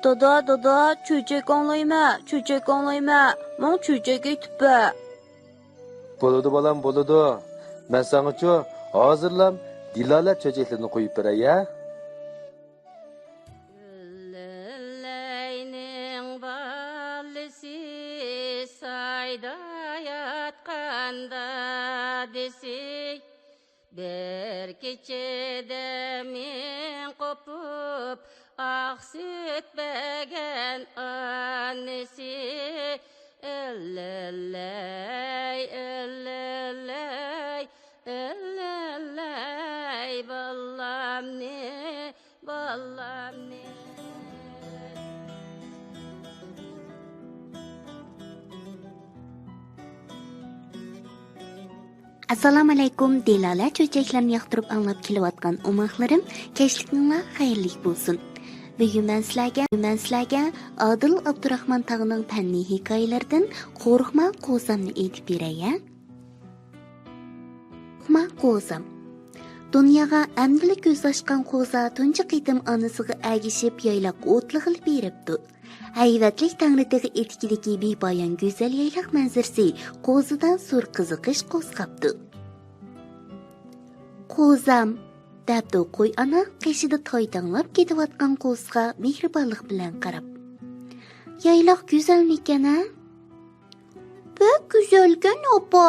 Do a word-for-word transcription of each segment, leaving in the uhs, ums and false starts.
دادا، دادا، چۆچەك ئاڭلايمەن، چۆچەك ئاڭلايمەن، ماڭا چۆچەك ئېيتىپ بەر. بولىدۇ بالام، بولىدۇ. مەن ساڭىچۇ ھازىرلام دىلالە چۆچەكلىرىنى قويۇپ بېرەي ھە. گۈللەينىڭ بالىسى سايدا ياتقان دادىسى، بىر كېچىدە مىڭ قوپۇپ ئاق سۈت بەرگەن ئانىسى. ئىللىللەي، ئىللىللەي، ئىللىللەي، بالامنى، بالامنى. ئەسسالامۇئەلەيكۇم، دىلالە چۆچەكلەرنى ياقتۇرۇپ ئاڭلاپ كېلىۋاتقان ئوماقلىرىم، كەچلىكىڭلار خەيرلىك بولسۇن. بۈگۈن مەن سىلەرگە، بۈگۈن مەن سىلەرگە ئادىل ئابدۇراخمان تاغنىڭ پەننىي ھېكايىلىرىدىن قورقما قوزامنى ئېيتىپ بېرەي ھە. قورقما قوزام. دۇنياغا ئەمدىلا كۆز ئاچقان قوزا تۇنجى قېتىم ئانىسىغا ئەگىشىپ يايلاققا ئوتلىغىلى بېرىپتۇ. ھەيۋەتلىك تەڭرىتېغى ئېتىكىدىكى بىپايان گۈزەل يايلاق مەنزىرىسى قوزىدا زور قىزىقىش قوزغاپتۇ. قوزام، دەپتۇ قوي ئانا قېشىدا تايتاڭلاپ كېتىۋاتقان قوزىغا مېھرىبانلىق بىلەن قاراپ. يايلاق گۈزەلمىكەن ھە؟ بەك گۈزەلكەن ئاپا،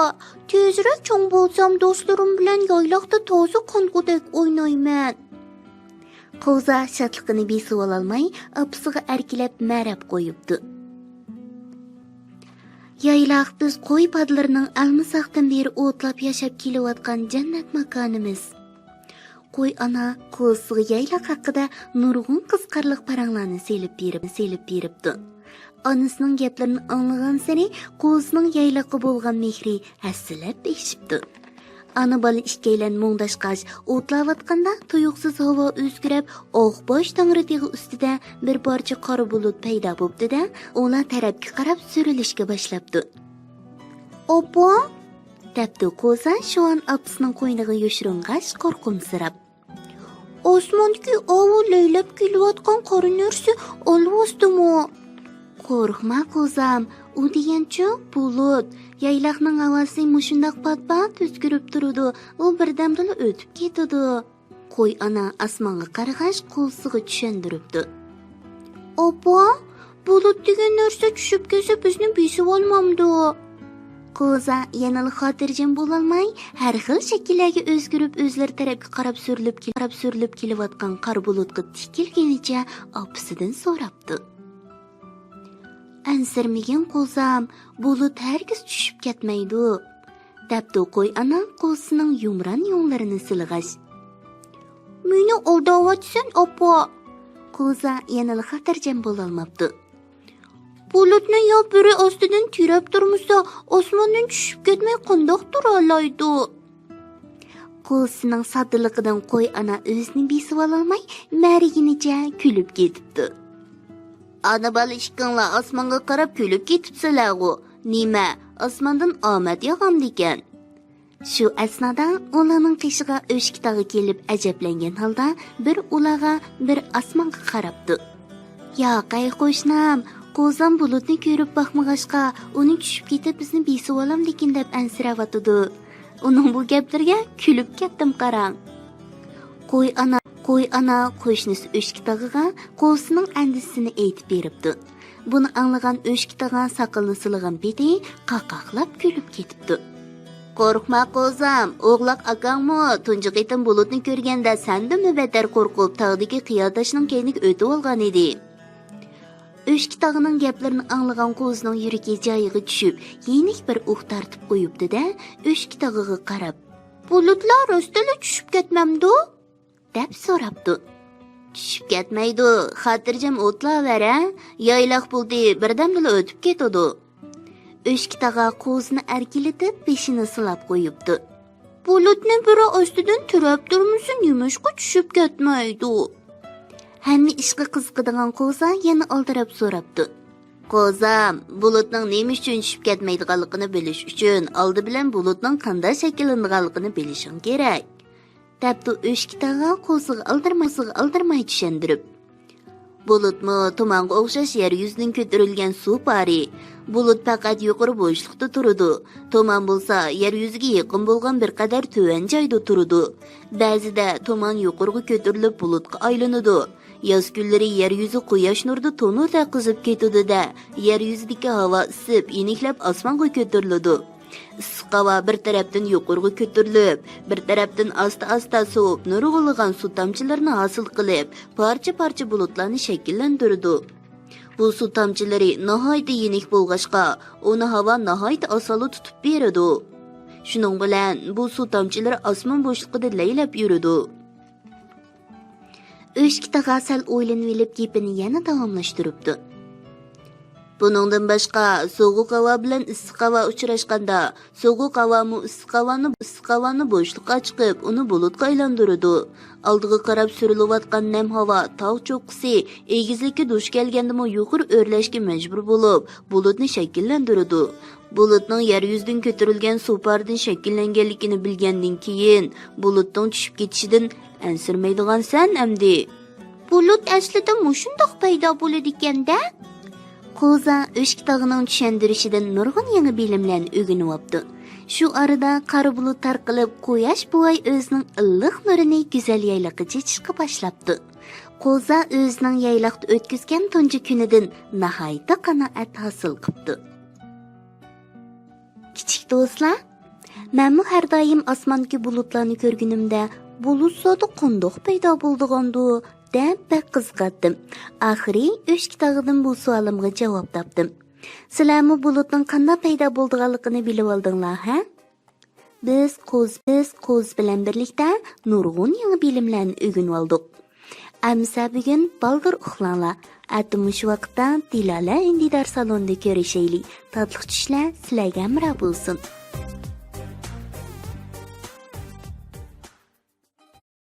تېزرەك چوڭ بولسام دوستلىرىم بىلەن يايلاقتا تازا قانغۇدەك ئوينايمەن. قوزا شادلىقىنى بېسىۋالالماي ئاپىسىغا ئەركىلەپ مەرەپ قويۇپتۇ. يايلاق بىز قوي پادىلىرىنىڭ ئەلمىساقتىن بېرى ئوتلاپ ياشاپ كېلىۋاتقان جەننەت ماكانىمىز. قوي ئانا قوزىسىغا يايلاق ھەققىدە نۇرغۇن قىزىقارلىق پاراڭلارنى سېلىپ بېرىپ، سېلىپ بېرىپتۇ. ئانىسىنىڭ گەپلىرىنى ئاڭلىغانسېرى قوزىنىڭ يايلاققا بولغان مېھرى ھەسسىلەپ ئېشىپتۇ. ئانا-بالا ئىككىيلەن مۇڭداشقاچ ئوتلاۋاتقاندا تۇيۇقسىز ھاۋا ئۆزگىرىپ، ئاق باش تەڭرىتېغى ئۈستىدە بىر پارچە قارا بۇلۇت پەيدا بوپتۇ-دە، ئۇلار تەرەپكە قاراپ سۈرۈلۈشكە باشلاپتۇ. ئاپا! دەپتۇ قوزا شۇئان ئاپىسىنىڭ قوينىغا يوشۇرۇنغاچ قورقۇمسىراپ. ئاسماندىكى ئاۋۇ لەيلەپ كېلىۋاتقان قارا نەرسە ئالۋاستىمۇ؟ قورقما قوزام، ئۇ دېگەنچۇ بۇلۇت. يايلاقنىڭ ھاۋاسى مۇشۇنداق پات-پات ئۆزگىرىپ تۇرىدۇ، ئۇ بىردەمدىلا ئۆتۈپ كېتىدۇ. قوي ئانا ئاسمانغا قارىغاچ قوزىسىغا چۈشەندۈرۈپتۇ. ئاپا، بۇلۇت دېگەن نەرسە چۈشۈپ كەتسە بىزنى بېسىۋالمامدۇ؟ قوزا يەنىلا خاتىرجەم بولالماي، ھەر خىل شەكىللەرگە ئۆزگىرىپ، ئۆزلىرى تەرەپكە قاراپ سۈرۈلۈپ كېل-، قاراپ سۈرۈلۈپ كېلىۋاتقان قارا بۇلۇتقا تىكىلگىنىچە ئاپىسىدىن سوراپتۇ. ئەنسىرىمىگىن قوزام، بۇلۇت ھەرگىز چۈشۈپ كەتمەيدۇ، دەپتۇ قوي ئانا قوزىسىنىڭ يۇمران يۇڭلىرىنى سىلىغاچ. مېنى ئالداۋاتىسەن، ئاپا. قوزا يەنىلا خاتىرجەم بولالماپتۇ. بۇلۇتنى يا بىرى ئاستىدىن تىرەپ تۇرمىسا، ئاسماندىن چۈشۈپ كەتمەي قانداق تۇرالايدۇ؟ قوزىسىنىڭ ساددىلىقىدىن قوي ئانا ئۆزىنى بېسىۋالالماي، مەرىگىنىچە كۈلۈپ كېتىپتۇ. ئانا-بالا ئىككىڭلار ئاسمانغا قاراپ كۈلۈپ كېتىپسىلەرغۇ؟ نېمە، ئاسماندىن ئامەت ياغامدىكەن؟ شۇ ئەسنادا ئۇلارنىڭ قېشىغا ئۆچكە تاغا كېلىپ ئەجەبلەنگەن ھالدا بىر ئۇلارغا، بىر ئاسمانغا قاراپتۇ. ياقەي قوشنام، قوزام بۇلۇتنى كۆرۈپ باقمىغاچقا، ئۇنى چۈشۈپ كېتىپ بىزنى بېسىۋالامدىكىن دەپ ئەنسىرەۋاتىدۇ. ئۇنىڭ بۇ گەپلىرىگە كۈلۈپ كەتتىم قاراڭ. قوي ئانا، قوي ئانا قوشنىسى ئۆچكە تاغىغا قوزىسىنىڭ ئەندىشىسىنى ئېيتىپ بېرىپتۇ. بۇنى ئاڭلىغان ئۆچكە تاغا ساقىلىنى سىلىغان پېتى قاقاقلاپ كۈلۈپ كېتىپتۇ. قورقما قوزام، ئوغلاق ئاكاڭمۇ تۇنجى قېتىم بۇلۇتنى كۆرگەندە سەندىنمۇ بەتتەر قورقۇپ تاغدىكى قىيا تاشنىڭ كەينىگە ئۆتۈۋالغان ئىدى. ئۆچكە تاغنىڭ گەپلىرىنى ئاڭلىغان قوزىنىڭ يۈرىكى جايىغا چۈشۈپ، يېنىك بىر ئۇھ تارتىپ قويۇپتۇ-دە، ئۆچكە تاغىغا قاراپ، بۇلۇتلار راستتىنلا چۈشۈپ كەتمەمدۇ؟ دەپ سوراپتۇ. چۈشۈپ كەتمەيدۇ، خاتىرجەم ئوتلاۋەر ھە، يايلاق بۇلۇتى بىردەمدىلا ئۆتۈپ كېتىدۇ. ئۆچكە تاغا قوزىنى ئەركىلىتىپ بېشىنى سىلاپ قويۇپتۇ. بۇلۇتنى بىرى ئاستىدىن تىرەپ تۇرمىسا نېمىشقا چۈشۈپ كەتمەيدۇ؟ ھەممە ئىشقا قىزىقىدىغان قوزا يەنە ئالدىراپ سوراپتۇ. قوزام، بۇلۇتنىڭ نېمە ئۈچۈن چۈشۈپ كەتمەيدىغانلىقىنى بىلىش ئۈچۈن ئالدى بىلەن بۇلۇتنىڭ قانداق شەكىللىنىدىغانلىقىنى بىلىشىڭ كېرەك. دەپتۇ ئۆچكە تاغا قوزىغا ئالدىرىماي، قوزىغا ئالدىرىماي چۈشەندۈرۈپ. بۇلۇتمۇ تۇمانغا ئوخشاش يەر يۈزىدىن كۆتۈرۈلگەن سۇ پارى. بۇلۇت پەقەت يۇقىرى بوشلۇقتا تۇرىدۇ. تۇمان بولسا يەر يۈزىگە يېقىن بولغان بىر قەدەر تۆۋەن جايدا تۇرىدۇ. بەزىدە تۇمان يۇقىرىغا كۆتۈرۈلۈپ بۇلۇتقا ئايلىنىدۇ. ياز كۈنلىرى يەر يۈزى قۇياش نۇرىدا تونۇردەك قىزىپ كېتىدۇ-دە، يەر يۈزىدىكى ھاۋا ئىسسىپ، يېنىكلەپ ئاسمانغا كۆتۈرۈلىدۇ. ئىسسىق ھاۋا بىر تەرەپتىن يۇقىرىغا كۆتۈرۈلۈپ، بىر تەرەپتىن ئاستا-ئاستا سوۋۇپ، نۇرغۇنلىغان سۇ تامچىلىرىنى ھاسىل قىلىپ، پارچە-پارچە بۇلۇتلارنى شەكىللەندۈرىدۇ. بۇ سۇ تامچىلىرى ناھايىتى يېنىك بولغاچقا، ئۇنى ھاۋا ناھايىتى ئاسانلا تۇتۇپ بېرىدۇ. شۇنىڭ بىلەن بۇ سۇ تامچىلىرى ئاسمان بوشلۇقىدا لەيلەپ يۈرىدۇ. ئۆچكە تاغا سەل ئويلىنىۋېلىپ گېپىنى يەنە داۋاملاشتۇرۇپتۇ. بۇنىڭدىن باشقا، سوغۇق ھاۋا بىلەن ئىسسىق ھاۋا ئۇچراشقاندا، سوغۇق ھاۋامۇ ئىسسىق ھاۋانى، ئىسسىق ھاۋانى بوشلۇققا چىقىپ، ئۇنى بۇلۇتقا ئايلاندۇرىدۇ. ئالدىغا قاراپ سۈرۈلۈۋاتقان نەم ھاۋا تاغ چوققىسى ئېگىزلىككە دۇچ كەلگەندىمۇ يۇقىرى ئۆرلەشكە مەجبۇر بولۇپ، بۇلۇتنى شەكىللەندۈرىدۇ. بۇلۇتنىڭ يەر يۈزىدىن كۆتۈرۈلگەن سۇ پارىدىن شەكىللەنگەنلىكىنى بىلگەندىن كېيىن، بۇلۇتنىڭ چۈشۈپ كېتىشىدىن ئەنسىرىمەيدىغانسەن ئەمدى. بۇلۇت ئەسلىدە مۇشۇنداق پەيدا بولىدىكەن-دە. قوزا ئۆچكە تاغنىڭ چۈشەندۈرۈشىدىن نۇرغۇن يېڭى بىلىملەرنى ئۆگىنىۋاپتۇ. شۇ ئارىدا قارا بۇلۇت تارقىلىپ، قۇياش بوۋاي ئۆزىنىڭ ئىللىق نۇرىنى گۈزەل يايلاققا چېچىشقا باشلاپتۇ. قوزا ئۆزىنىڭ يايلاقتا ئۆتكۈزگەن تۇنجى كۈنىدىن ناھايىتى قانائەت ھاسىل قىپتۇ. كىچىك دوستلار، مەنمۇ ھەر دائىم ئاسماندىكى بۇلۇتلارنى كۆرگىنىمدە، بۇلۇت زادى قانداق پەيدا بولىدىغاندۇ دەپ بەك قىزىقاتتىم. ئاخىرى ئۆچكە تاغىدىن بۇ سوئالىمغا جاۋاب تاپتىم. سىلەرمۇ بۇلۇتنىڭ قانداق پەيدا بولىدىغانلىقىنى بىلىۋالدىڭلار، ھە؟ بىز قوز، بىز قوز بىلەن بىرلىكتە نۇرغۇن يېڭى بىلىملەرنى ئۆگىنىۋالدۇق. ئەمىسە بۈگۈن بالدۇر ئۇخلاڭلار. ئەتە مۇشۇ ۋاقىتتا دىلالە ئۈندىدار سالونىدا كۆرۈشەيلى. تاتلىق چۈشلەر سىلەرگە ھەمراھ بولسۇن.